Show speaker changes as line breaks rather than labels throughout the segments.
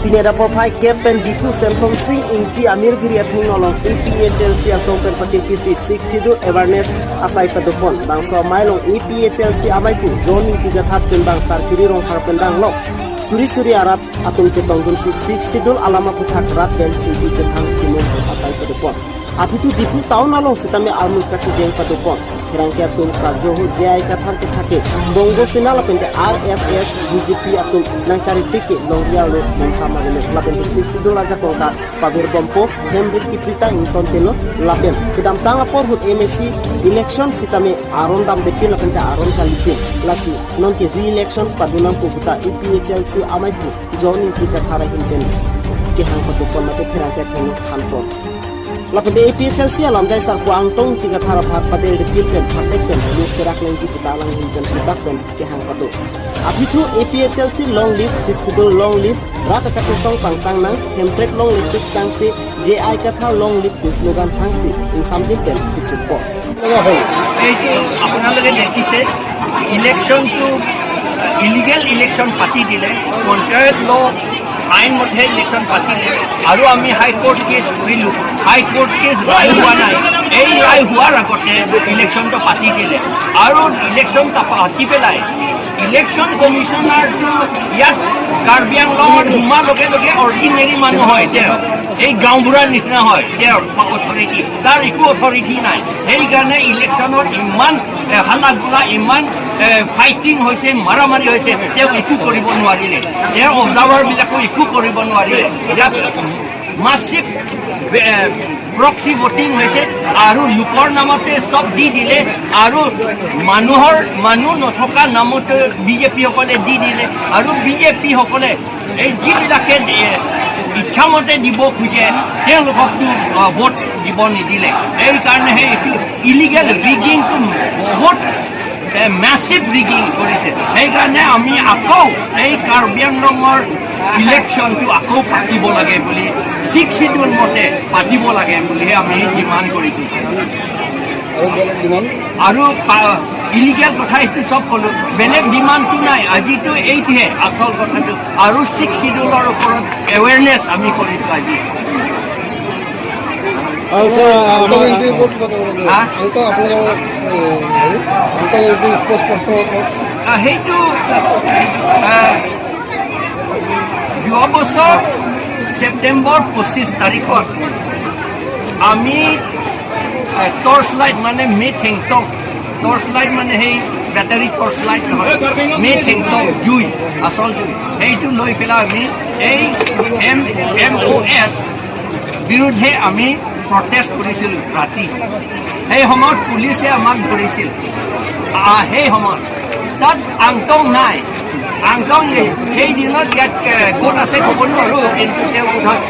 Pineda por phai Captain Dipu Samson Singh ingti Amir Giri athing nolong APHLC asong pen patil PC six schedule awareness asai padupon bangso mailong APHLC amaipu zone ingti gathat pen bang sarkiri rong har pen dang lok suri suri arat atum chetong dun si six schedule alama puthak rat pen ingti chetang kimung asai padupon apitu Dipu town along sitame army kati geng padupon Rangke atum karjohu JI kathar ke thake Bongo Sena lapente RSS BJP atum nangchari tike longria lo mongsa magene lapente six schedule aja kongka pabir bompo hembrit kiprita ington telo lapen kedam tang apor hut MSC election sitame aron dam depin lapente aron kalipin lasi nonke re-election padunam pubuta EPHLC amaipu joning kita thara hinten ke hang padupon mate phirangke thenu thanto lapente APHLC alam jai sar ku angtong tiga thara bhat padel de pilpen phatek pen ni serak lengki putalang hinten putak pen ke hang padu apithu APHLC long live six schedule long live rat ka song pang tang nang hemprek long live six tang si JI katha long live ku slogan thang si in samjin pen pichupo
এইটো আপোনালোকে দেখিছে, ইলেকশ্যনটো illegal election পাতি দিলে। পঞ্চায়ত ল আইনমতে election পাতিলে আৰু আমি high court cash কৰিলোঁ। হাইকোৰ্ট কেছ ৰায় হোৱা নাই। এই ৰায় হোৱাৰ আগতে ইলেকশ্যনটো পাতি দিলে আৰু ইলেকশ্যন পাতি পেলাই ইলেকশ্যন কমিশ্যনাৰটো ইয়াত কাৰ্বি আংলঙত সোমোৱাৰ লগে লগে অৰ্ডিনেৰী মানুহ হয় তেওঁ, এই গাঁওবুঢ়াৰ নিচিনা হয় তেওঁৰ অথৰিটি, তাৰ একো অথৰিটি নাই। সেইকাৰণে ইলেকশ্যনত ইমান হাল্লা গোলা, ইমান ফাইটিং হৈছে, মাৰামাৰি হৈছে, তেওঁ একো কৰিব নোৱাৰিলে। তেওঁৰ অবজাৰ্ভাৰবিলাকো একো কৰিব নোৱাৰিলে। ইয়াত মাছিভ প্ৰক্সি ভোটিং হৈছে আৰু লোকৰ নামতে চব দি দিলে আৰু মানুহৰ মানুহ নথকা নামতে বিজেপিসকলে দি দিলে। আৰু বিজেপিসকলে এই যিবিলাকে ইচ্ছামতে দিব খোজে, তেওঁলোককতো ভোট দিব নিদিলে। এইকাৰণেহে এইটো ইলিগেল ৰিগিংটো, বহুত মেচিভ ৰিগিং কৰিছে। সেইকাৰণে আমি আকৌ এই কাৰ্বি আংলঙৰ ইলেকশ্যনটো আকৌ পাতিব লাগে বুলি, ছিক্স চিডিউল মতে পাতিব লাগে বুলিহে আমি ডিমাণ্ড কৰিছোঁ। আৰু ইলিগেল কথা এইটো চব ক'লোঁ, বেলেগ ডিমাণ্ডটো নাই। আজিতো এইটোহে আচল কথাটো আৰু ছিক্স চিডিউলৰ ওপৰত এৱেৰনেছ আমি কৰিছোঁ আজি। হা? সেইটো যোৱা বছৰ ছেপ্টেম্বৰ 25 তাৰিখত আমি টৰ্চ লাইট, মানে মে থেংটং টৰ্চ লাইট, মানে সেই বেটাৰী টৰ্চ লাইট নহয়, মে থেংটং জুই, আচল জুই, সেইটো লৈ পেলাই আমি এই এম এম অ' এছ বিৰুদ্ধে আমি প্ৰটেষ্ট কৰিছিলোঁ ৰাতি। সেই সময়ত পুলিচে আমাক ধৰিছিল। সেই সময়ত তাত আংটং নাই। আংটং সেই দিনত ইয়াত ক'ত আছে ক'ব নোৱাৰোঁ, কিন্তু তেওঁ বোধহয়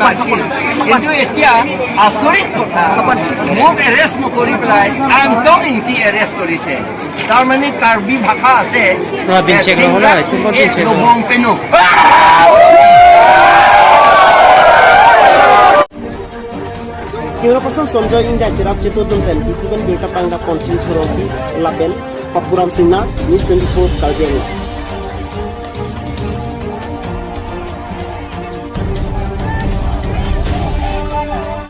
নাছিল। কিন্তু এতিয়া আচৰিত কথা, মোক এৰেষ্ট নকৰি পেলাই আংটং ইংতি এৰেষ্ট কৰিছে। তাৰমানে কাৰ্বি ভাষা আছে। লবং পেনু।
Camera person Sanjay India Chirag Chetodun pen Dipuben Birta Pangda Pontin Thoroki Lapen Papuram Singha, News 24, Karbi Anglong.